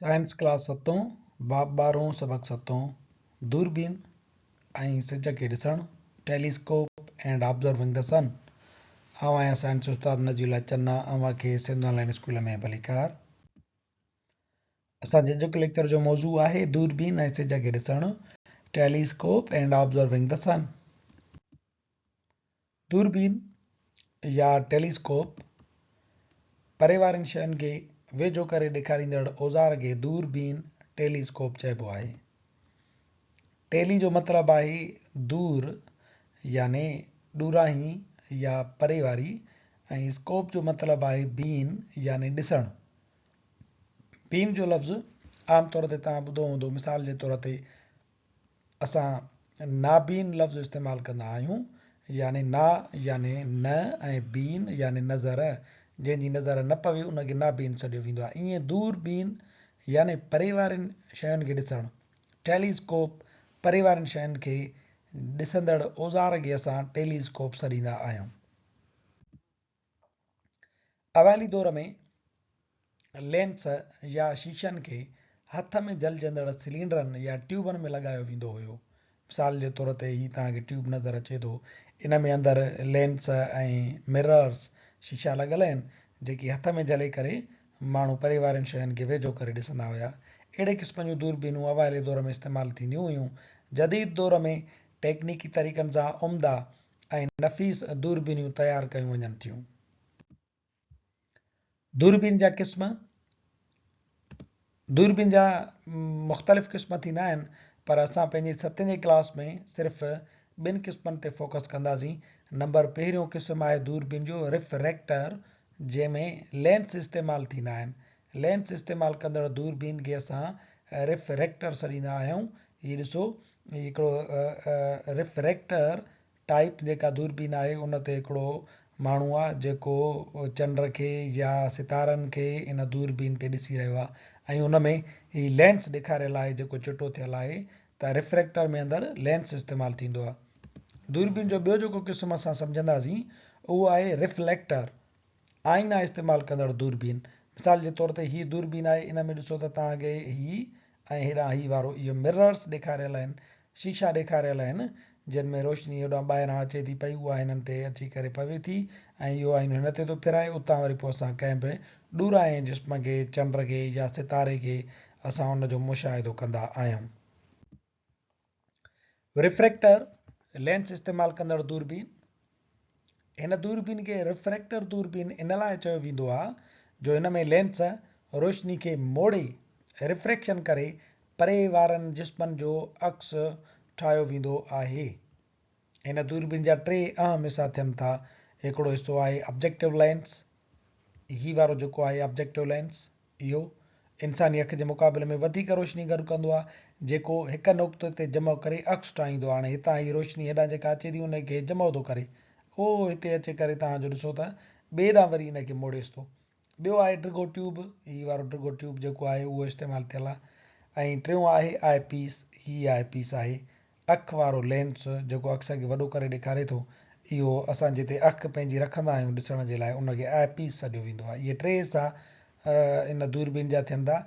Science class ستون، باب ٻارهون، سبق ستون، دوربين ۽ سج کي ڏسڻ، Telescope and Observing the Sun. آئون آهيان سائنس استاد نجي الله چنا، اوهان کي سنڌ آن لائين اسڪول ۾ ڀليڪار. اسان جي اڄوڪي ليڪچر جو موضوع آهي دوربين ۽ سج کي ڏسڻ، Telescope and Observing the Sun. دوربين يا ٽيليسڪوپ پري وارين شين کي ويجهو ڪري ڏيکاريندڙ اوزار کي دوربين، ٽيليسڪوپ، چئبو آهي. ٽيلي جو مطلب آهي دور يعني ڏورانهين يا پري واري ۽ اسڪوپ جو مطلب آهي بين يعني ڏسڻ. بين جو لفظ عام طور تي توهان ٻڌو هوندو مثال جي طور تي اسان نابين لفظ استعمال ڪندا آهيون يعني نا يعني نه ۽ بين يعني نظر، جنهن جي نظر نه پوي ان کي نابين سڏيو ويندو آهي. ائين دور بين يعني پري وارين شين کي ڏسڻ، ٽيلي اسڪوپ، پري وارين شين کي ڏسندڙ اوزار کي اسان ٽيلي اسڪوپ سڏيندا آهيون. اوائلي دور ۾ لينس يا شيشن کي هٿ ۾ جهلجندڙ سلينڊرن يا ٽيوبن ۾ لڳايو ويندو هيو. مثال جي طور تي هي توهان کي ٽيوب نظر اچي ٿو، ان ۾ اندر لينس ۽ مررز، شيشا، لڳل آهن، جيڪي هٿ ۾ جهلي ڪري ماڻهو پري وارين شين کي ويجهو ڪري ڏسندا هيا. اهڙي قسم جون دوربينون اوائلي دور ۾ استعمال ٿينديون هيون. جديد دور ۾ ٽيڪنيڪي طريقن سان عمدا ۽ نفيس دوربينيون تيار ڪيون وڃن ٿيون. دوربين جا قسم، دوربين جا مختلف قسم ٿيندا آهن پر اسان پنهنجي ستين جي ڪلاس ۾ صرف ٻن قسمن تي فوڪس ڪنداسين. نمبر پهريون قسم آهي دوربين جو ريفريڪٽر جنهن ۾ لينس استعمال ٿيندا آهن. لينس استعمال ڪندڙ دوربين کي اسان ريفريڪٽر سڏيندا آهيون. هي ڏسو هي هڪڙو ريفريڪٽر ٽائيپ جيڪا دوربين آهي ان تي هڪڙو ماڻهو آهي جيڪو چنڊ کي يا ستارن کي ان دوربين تي ڏسي رهيو آهي ۽ ان ۾ هي لينس ڏيکاريل آهي جيڪو چٽو ٿيل آهي ته ريفريڪٽر ۾ اندر لينس استعمال ٿيندو آهي. دوربين جو ٻيو جيڪو قسم اسان سمجهنداسين اهو آهي ريفليڪٽر آئينا استعمال ڪندڙ دوربين. مثال جي طور تي هي دوربين آهي ان ۾ ڏسو ته توهان کي هي ۽ هيڏانهن هي وارو اهي مررس ڏيکاريل آهن، شيشا ڏيکاريل آهن جن ۾ روشني هيڏانهن ٻاهران اچي ٿي پئي اها هنن تي اچي ڪري پوي ٿي ۽ اهو آئينو هن تي ٿو ڦرائي اتان وري پوء اسان ڪنهن به ڏورانهين جسم کي چنڊ کي يا ستاري کي اسان ان جو مشاهدو ڪندا آهيون. ريفريڪٽر لينس استعمال ڪندڙ دوربين، هن دوربين کي ريفريڪٽر دوربين ان لاء چيو ويندو آهي جو هن ۾ لينس روشني کي موڙي ريفريڪشن ڪري پري وارن جسمن جو عڪس ٺاهيو ويندو آهي. هن دوربين جا ٽي اهم حصا ٿين ٿا، هڪڙو حصو آهي آبجيڪٽو لينس، هي وارو جيڪو آهي آبجيڪٽو لينس، اهو انساني اک جي مقابلي ۾ وڌيڪ روشني گڏ ڪندو آهي، جيڪو هڪ نقطي تي جمع ڪري عڪس ٺاهيندو آهي. هاڻي هتان هي روشني هيڏانهن جيڪا اچي ٿي ان کي جمع ٿو ڪري. اهو هتي اچي ڪري توهان جو ڏسو ته ٻئي ڏانهن وري ان کي موڙيس ٿو. ٻيو آهي ڊگهو ٽيوب، هي وارو ڊگهو ٽيوب جيڪو آهي اهو استعمال ٿيل آهي ۽ ٽيون آهي آء پيس، هي آء پيس آهي. اک وارو لينس جيڪو عڪس کي وڏو ڪري ڏيکاري ٿو، اهو اسان جتي اک پنهنجي رکندا آهيون ڏسڻ جي لاء ان کي آء پيس سڏيو ويندو آهي. اهي ٽي حصا ان دوربين جا ٿين ٿا.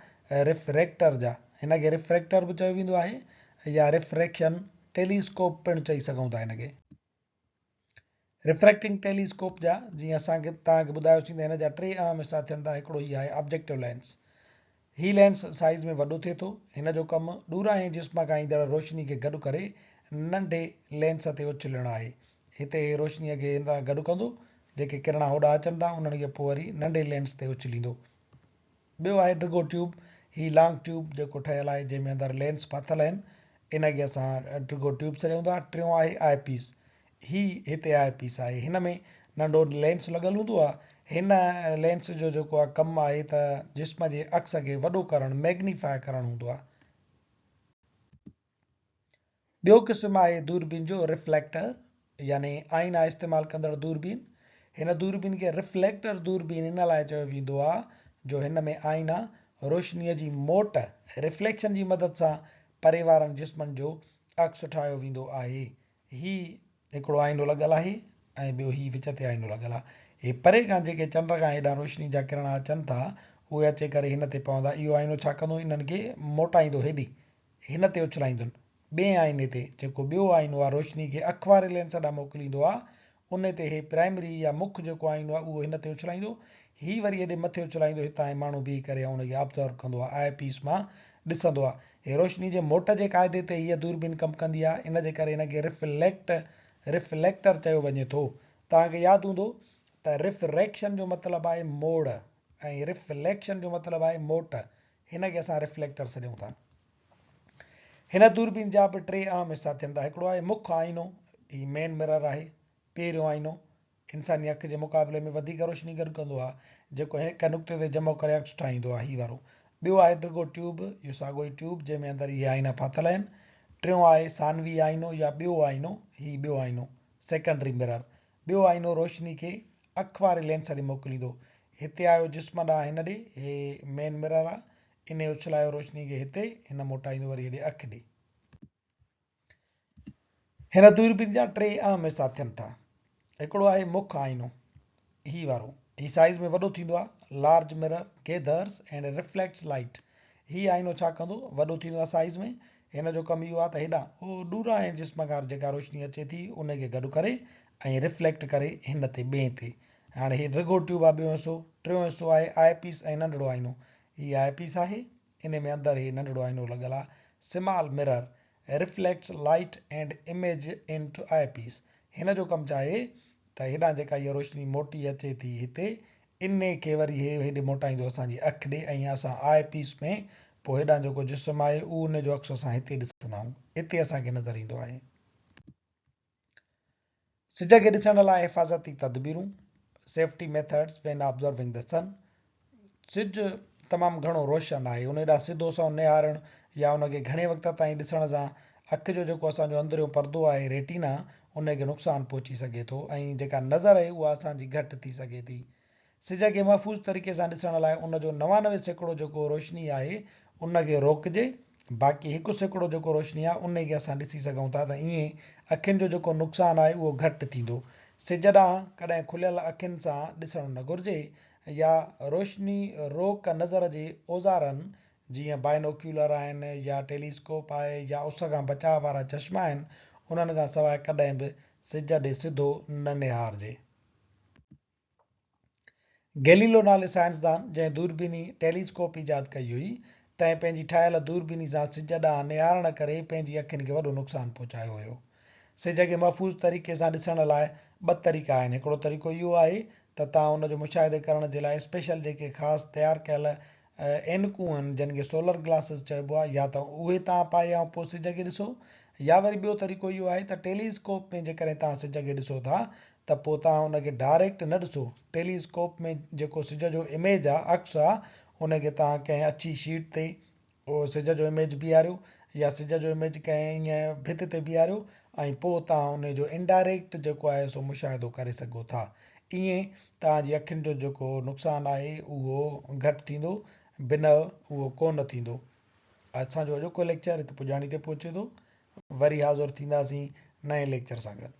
ريفريڪٽر جا، هن کي ريفريڪٽر به چيو ويندو آهي يا ريفريڪشن ٽيليسڪوپ پڻ چئي سگهون ٿا هن کي. ريفريڪٽنگ ٽيليسڪوپ جا، جيئن اسان توهان کي ٻڌايوسين ته هن جا ٽي اهم حصا ٿين ٿا، هڪڙو هي آهي آبجيڪٽو لينس. هي لينس سائيز ۾ وڏو ٿئي ٿو. هن جو ڪم ڏورانهين جسم کان ايندڙ روشني کي گڏ ڪري ننڍي لينس تي اڇلڻ آهي. هتي هي روشنيء کي هن تان گڏ ڪندو، جيڪي ڪرڻا هوڏانهن اچن ٿا، انهن کي پوء وري ننڍي لينس تي اڇليندو. ٻيو آهي ڊگهو ٽيوب، هي لانگ ٽيوب جيڪو ٺهيل آهي جنهن ۾ اندر لينس ڦاٿل آهن ان کي اسان ڊگهو ٽيوب سڏيون ٿا. ٽيون آهي آء پيس، هي هتي آء پيس آهي هن ۾ ننڍو لينس لڳل هوندو آهي. هن لينس جو جيڪو آهي ڪم آهي ته جسم جي عڪس کي وڏو ڪرڻ، ميگنيفاء ڪرڻ هوندو آهي. ٻيو قسم آهي دوربين جو ريفليڪٽر يعني آئينا استعمال ڪندڙ دوربين. هن دوربين کي ريفليڪٽر دوربين ان لاء چيو ويندو آهي جو هن ۾ آئينا روشنيء جي موٽ، Reflection، جي مدد سان پري وارن جسمن جو عڪس ٺاهيو ويندو آهي. هي هڪڙو آئينو لڳل آهي ۽ ٻيو هي وچ تي آئينو لڳل آهي. هي پري کان جيڪي چنڊ کان هيڏانهن روشني جا ڪرڻا اچن ٿا، اهي اچي ڪري هن تي پوندا. اهو آئينو ڇا ڪندو انهن کي موٽائيندو هيڏي هن تي اڇلائيندن ٻئي آئيني تي جيڪو ٻيو آئينو آهي روشني کي اک واري لينس ڏانهن موڪليندو آهي ان تي هي پرائمري يا مک جيڪو آئينو آهي اهو هن تي اڇلائيندو هي وري هيڏي مٿي اڇلائيندو هتان هي ماڻهو بيهي ڪري ان کي آبزرو ڪندو آهي آء پيس مان ڏسندو آهي. هي روشني جي موٽ جي قاعدي تي هيء دوربين ڪم ڪندي آهي ان جي ڪري هن کي رفليڪٽ Reflector چيو وڃي ٿو. توهان کي ياد هوندو ته رفريڪشن جو مطلب آهي موڙ ۽ رفليڪشن جو مطلب آهي موٽ. هن کي اسان رفليڪٽر سڏيون ٿا. هن دوربين جا به ٽي اهم حصا ٿين ٿا. هڪڙو آهي مک آئينو، هي مين مرر آهي، پهريون آئينو انساني اک جي مقابلي ۾ وڌيڪ روشني گڏ ڪندو آهي، جيڪو هڪ نقطي تي جمع ڪري عڪس ٺاهيندو آهي، هي وارو. ٻيو آهي ڊگهو ٽيوب، اهو ساڳيو ئي ٽيوب جنهن ۾ اندر اهي آئينا ڦاٿل آهن. ٽيون آهي ثانوي آئينو يا ٻيو آئينو، هي ٻيو آئينو، Secondary Mirror، ٻيو آئينو روشني کي اک واري لينس ڏي موڪليندو. هتي آيو جسم ڏانهن هن ڏي، هي مين مرر آهي، انهي اڇلايو روشني کي هتي، هن موٽائيندو وري هيڏي اک ڏي. هن دوربين جا ٽي اهم حصا ٿين ٿا. هڪڙو آهي مک آئينو، هي وارو، هي سائيز ۾ وڏو ٿيندو آهي، Large Mirror Gathers and Reflects Light، هي آئينو ڇا ڪندو، وڏو ٿيندو آهي سائيز ۾، هن جو ڪم اهو آهي ته هيڏانهن اهو ڏورانهين جسم کان جيڪا روشني اچي ٿي ان کي گڏ ڪري ۽ رفليڪٽ ڪري هن تي ٻئي تي. هاڻي هي ڊگهو ٽيوب آهي ٻيو حصو، ٽيون حصو آهي آء پيس ۽ ننڍڙو آئينو، هي آء پيس آهي، انهي ۾ اندر هي ننڍڙو آئينو لڳل آهي، Small Mirror Reflects Light and Image into Eyepiece، هن جو ڪم ڇا آهي ته هيڏانهن جيڪا هيء روشني موٽي اچي ٿي هتي انهي کي وري هي هيڏي موٽائيندو اسان جي اک ڏي ۽ اسان آء پيس ۾ پوء هيڏانهن جيڪو جسم آهي اهو انهي جو عڪس اسان هتي ڏسندا آهيون هتي اسان کي نظر ايندو آهي. سج کي ڏسڻ لاء حفاظتي تدبيرون، Safety Methods When Observing the Sun، سج تمام گهڻو روشن آهي، ان ڏانهن سڌو سنئون نهارڻ يا ان کي گهڻي وقت تائين ڏسڻ سان اک جو جيڪو اسان جو اندريون پردو آهي، Retina، ان کي نقصان پهچي سگهي ٿو ۽ جيڪا نظر آهي اها اسان جي گهٽ ٿي سگهي ٿي. سج کي محفوظ طريقي سان ڏسڻ لاء ان جو 99% جيڪو روشني آهي ان کي روڪجي باقي 1% جيڪو روشني آهي انهي کي اسان ڏسي سگهون ٿا ته ائين اکين جو جيڪو نقصان آهي اهو گهٽ ٿيندو. سج ڏانهن ڪڏهن کليل اکين سان ڏسڻ نه گهرجي يا روشني روڪ نظر جي اوزارن جيئن بائنوڪيولر آهن يا ٽيليسڪوپ آهي يا اس کان بچاء وارا چشما آهن انهن کان سواء ڪڏهن به سج ڏي سڌو نه نهارجي. گيليلو نالي سائنسدان جنهن دوربيني، ٽيليسڪوپ، ايجاد ڪئي هئي، تنهن پنهنجي ٺاهيل دوربيني سان سج ڏانهن نهارڻ ڪري پنهنجي اکين کي وڏو نقصان پهچايو هيو. سج کي محفوظ طريقي سان ڏسڻ لاء ٻه طريقا آهن، هڪڙو طريقو اهو آهي ته توهان ان جو مشاهدي ڪرڻ جي لاء اسپيشل جيڪي خاص تيار ڪيل عينڪون آهن جن کي سولر گلاسز چئبو آهي يا ته اهي توهان پائي ۽ پوء سج کي ڏسو يا وري ٻيو طريقو اهو آهي ته ٽيلي اسڪوپ ۾ جيڪڏهن توهان سج کي ڏسو ٿا ته پوء توهان ان کي ڊائريڪٽ نه ڏسو ٽيلي اسڪوپ ۾ جيڪو سج جو اميج آهي عڪس آهي ان کي توهان ڪنهن اڇي شيٽ تي اهو سج جو اميج بيهاريو يا سج جو اميج ڪنهن ائين ڀت تي بيهاريو ۽ پوء توهان انهي جو انڊائريڪٽ جيڪو آهي سو مشاهدو ڪري سگهو ٿا. ائين توهان جي اکين جو جيڪو نقصان آهي اهو گهٽ ٿيندو بنهه اهو ڪونه ٿيندو. اسان جو اڄوڪو ليڪچر هت پڄاڻي تي پهچي ٿو. وري حاضر ٿينداسين نئين ليڪچر سان گڏ.